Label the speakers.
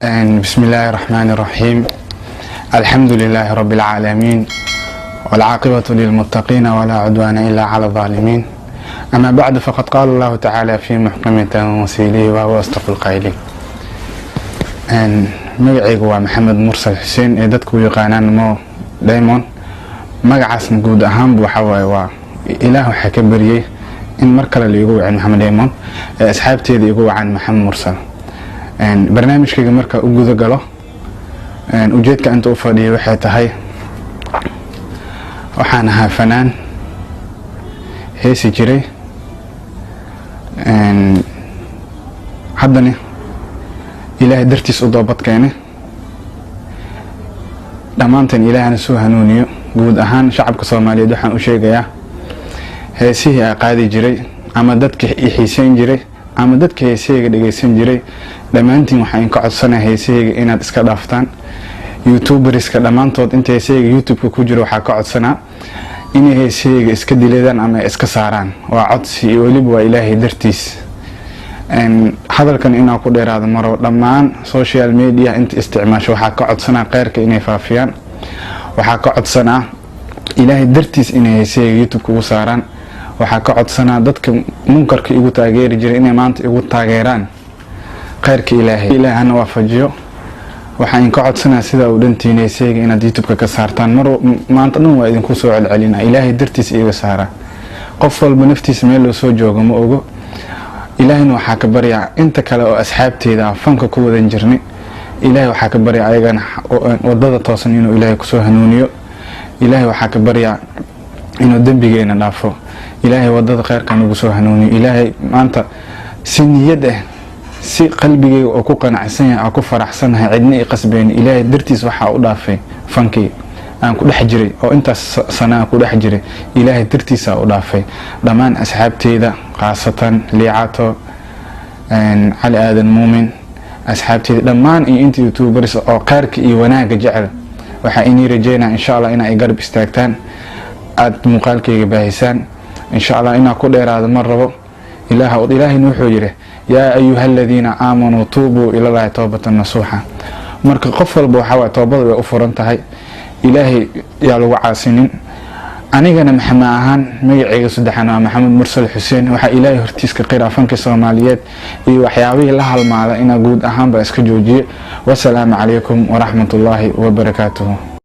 Speaker 1: بسم الله الرحمن الرحيم، الحمد لله رب العالمين، والعاقبة للمتقين، ولا عدوان إلا على الظالمين. أما بعد، فقد قال الله تعالى في محكم تنزيله وهو أصدق القائلين. Magacaygu waa Maxamed Mursal Xuseen ee dadku u yaqaanaan Mo Diamond. Magacaasna guud ahaanba waxaa waaye waa Ilaah waxaa ka bariyey in mar kale laigu wacin Maxamed Diamond ee asxaabteeda igu wacaan Maxamed Mursal. Barnaamijkayga marka u guda galo, ujeedka inta u fadhiyay waxay tahay waxaan ahaa fanaan heesi jiray, haddana Ilaahay dartiis u doobad keene. Dhammaanteen Ilaahana soo hanuuniyo. Guud ahaan shacabka Soomaaliyeed waxaan u sheegayaa, heesihii a qaadi jiray ama dadka i xiiseyn jiray ama dadka heesahayga dhegeysan jiray, dhammaantiin waxaan inka codsanaya heesahayga inaad iska dhaaftaan. YouTuberiska dhammaantood inta heesahayga YouTube-ka ku jiro waxaa ka codsanaa inay heesahayga iska dileedaan ama iska saaraan. Waa codsi iyo weliba waa Ilaahay dartiis. Hadalkan inaa ku dheeraado maro. Dhammaan social media inta isticmaasho waxaa ka codsanaa kheyrka inay faafiyaan. Waxaa ka codsanaa Ilaahay dartiis inay heesahayga YouTube-ka ugu saaraan. Waxaa ka codsanaa dadka munkarka igu taageeri jiray inay maanta igu taageeraan kheyrka Ilaahay. Ilaah hana waafajiyo. Waxaan inka codsanaa sidaa uu dhantiin heesahayga inaad YouTube-ka ka saartaan. Mar maanta dhan waa idinku soo celcelina, Ilaahay dartiis iiga saara. Qof walba naftiisa meel loo soo joogo ma ogo. Ilaahayna waxaa ka baryaa inta kale oo asxaabteeda ah fanka ku wadan jirnay, Ilaahay waxaa ka baryaa ayagana wadada toosan inuu Ilaahay kusoo hanuuniyo. Ilaahay waxaa ka baryaa inuu dembigeena dhaafo. Ilaahay wadada kheyrka nagu soo hanuuniyo. Ilaahay maanta si niyad ah, si qalbigeyga oo ku qanacsan yahay oo ku faraxsanahay, cidna i qasbeyn, Ilaahay dartiis waxaa u dhaafay fankii aan ku dhex jiray oo intaas sana aan ku dhex jiray. Ilaahay dartiisa u dhaafay. Dhammaan asxaabteyda, khaasatan Liicato, Cali Aadan Muumin, asxaabteyda dhammaan iyo inta YouTubers oo kheyrka iyo wanaagga jecel, waxaa inii rajeynaya insha Allah inaa i garab istaagtaan, aada muuqaalkayga baahisaan insha Allah. Inaa ku dheeraado ma rabo. Ilaahayna wuxuu yidhi: "Yaa ayuha aladiina aamanuu tuubuu ilallahi toobatan nasuuxa." Marka qof walba waxaa waay toobada way u furan tahay. Ilaahay yaa lagu caasinin. Anigana Maxamed ahaan, magaceyga saddexaan waa Maxamed Mursal Xuseen. Waxaa Ilaahay hortiiska qira fanka Soomaaliyeed iyo waxyaabihii la halmaala inaa guud ahaanba iska joojiye. Wasalaamu calaykum waraxmatullaahi wabarakaatuhu.